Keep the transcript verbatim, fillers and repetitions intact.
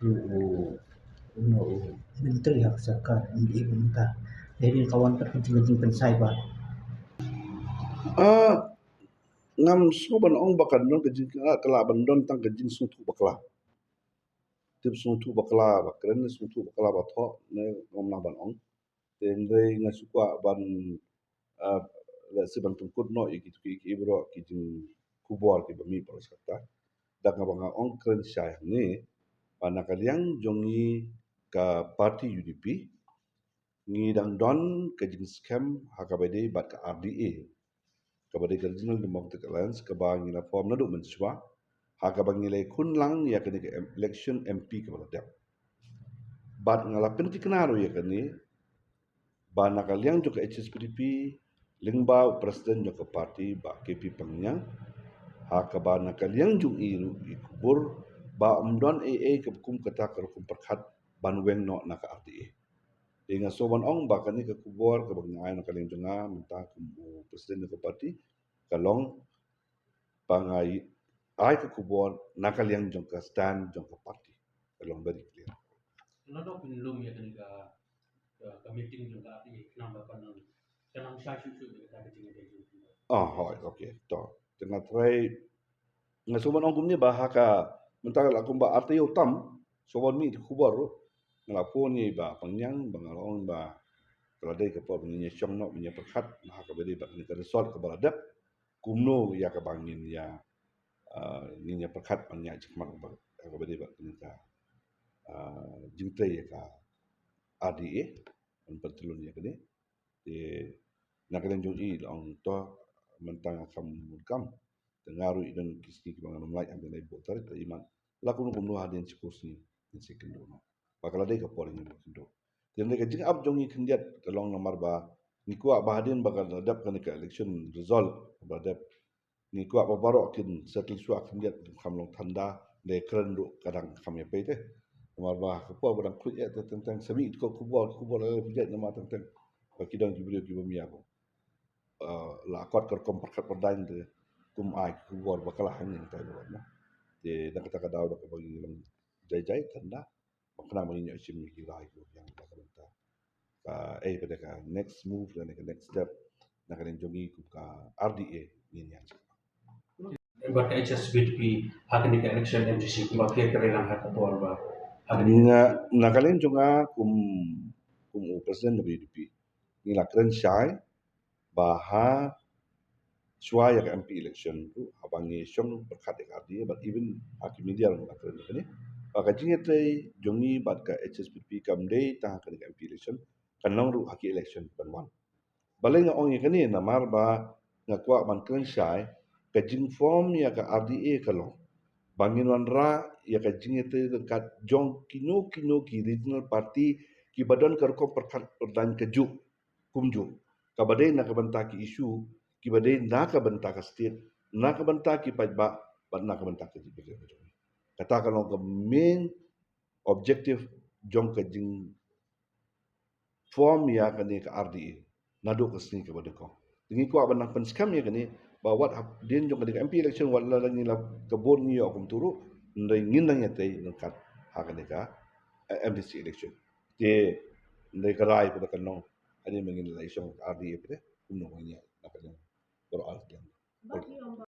U, u, u, u, u, Myntri ha ka sorkar M D A mynta. Dei ri ka wan pat ka jing, jingpynsai ba. Ah, ngam sngew ban ong ba kan don ka jing, ah, ka lah ban don tang ka jingsngewthuh bakla. Tip sngewthuh bakla ba kren, sngewthuh bakla ba thoh ne ngam lah ban ong. Te hynrei nga shu kwah ban, ah, lehse ban pynkut noh ïa kitu ki, ki baroh ki jingkhubor kiba mih baroh shi katta. Da kaba nga ong kren shai hangne ba na ka liang jong ngi ka party U D P ngi dang don ka jingskhem ha kaba dei bad ka R D A, kaba dei ka Regional Democratic Alliance, kaba ngi la form naduh mynshuwa, ha kaba ngi la ïakhun lang ïa kane ka em-, election M P kaba la dep. Bad nga la pyntikna ruh ïa kane ba na ka liang jong ka H S P D P, lyngba u president jong ka party Bah K P Pangniang, ha kaba na ka liang jong i ruh i kubur ba ym don ei ei kaba kum kata ka rukom pyrkhat ban weng noh na ka R D A. Te nga sngew ban ong ba kane ka khubor kaba nga ai na ka liang jong nga mynta kum u president jong ka party ka long ba nga ai ka khubor na ka liang jong ka stand jong ka party. Ka long very clear. Nga dok pynlong ïa kane ka, ka, ka meeting jong ka R D A, khnang ba kan nang, kan nang shai shuh shuh ïa kata ka jingïadei jong ki. Ah, hooid, okay. To. Te nga try, nga sngew ban ong kumne ba ha ka, mynta la kumba ar taïew tam, shu wan mih da ka khubor ruh, nga la phone ïa i Bah Pangniang ba nga la ong ba ka la dei ka por ba ngin ïa shong noh, ngin ïa pyrkhat ha kaba dei bad kane ka result kaba la dep, kumno ïa kaba ngin ïa, ah, ngin ïa pyrkhat ban ïa jingkhmat ha kaba dei bad kane ka, ah, jingtrei ïa ka R D A, ban pyntlun ïa kane. Te na ka liang jong i la ong to mynta nga kham mut kam. Te nga ruh i don ki sngi kiba nga nym lait, hynrei buh tarik, te i mat la kumno kumno hadien shiphew sngi ngin sa ïakynduh noh. Ba ka la dei ka por ngin ïakynduh. Te hynrei ka jingap jong ngi khyndiat ka long namar ba ngi kwah ba hadien ba ka la dep kane ka election result ba la dep, ngi kwah ba baroh kin settle shuwa khyndiat, kham long tanda, leh kren ruh ka dang kham ïa peit te. Namar ba ka por ba dang khluit ïa te teng teng, sa mih ka khubor, khubor la leh pynjah namar teng teng ba ki don ki briew kiba mih ïa ko. Eh, la kot ka rukom pyrkhat pyrdaiñ te kum ai ka khubor ba ka la hangin tai ba na. Te na kata ka daw da kaba ngi long jai jai tanda. Ba khnang ba ngin ïoh shim ïa ki rai ki biang da ka bynta ka, eh, ba da ka next move lane ka next step na ka liang jong ngi kum ka R D A ngin ïa. Bad ka H S P D P ha kane ka election M D C kumba phi ïa trei lang ha ka por ba ha kane. Na, na ka liang jong nga kum, kum u president jong ka U D P ngi la kren shai ba ha shuwa ïa ka M P election ruh haba ngi shong pyrkhat ïa ka R D A, bad even ha ki media ruh ngi la kren ïa kane ba ka jingïatrei jong ngi bad ka H S P D P kam dei tang ha kane ka M P election, kan long ruh ha ki election ban wan. Balei nga ong ïa kane? Namar ba nga kwah ban kren shai, ka jingform ïa ka R D A ka long ba ngin wanrah ïa ka jingïatrei ryngkat jong kino kino ki regional party kiba don ka rukom pyrkhat pyrdaiñ kajuh kumjuh, kaba dei na ka bynta ki issue kiba dei na ka bynta ka state, na ka bynta ki paidbah bad na ka bynta ka jingpyrkhat. Kata ka long ka main objective jong ka jingform ïa kane ka R D A naduh ka sngi kaba nyngkong. Te ngi kwah ban nang pynskhem ïa kane ba wat hadien jong kane ka M P election wat la ngi la ka bor ngi ïoh kumta ruh, hynrei ngin nang ïatrei ryngkat ha kane ka, eh, M D C election. Te hynrei ka rai pat kan long hadien ba ngin la ïashong R D A pat kumno ngin ïa na ka liang baroh ar liang.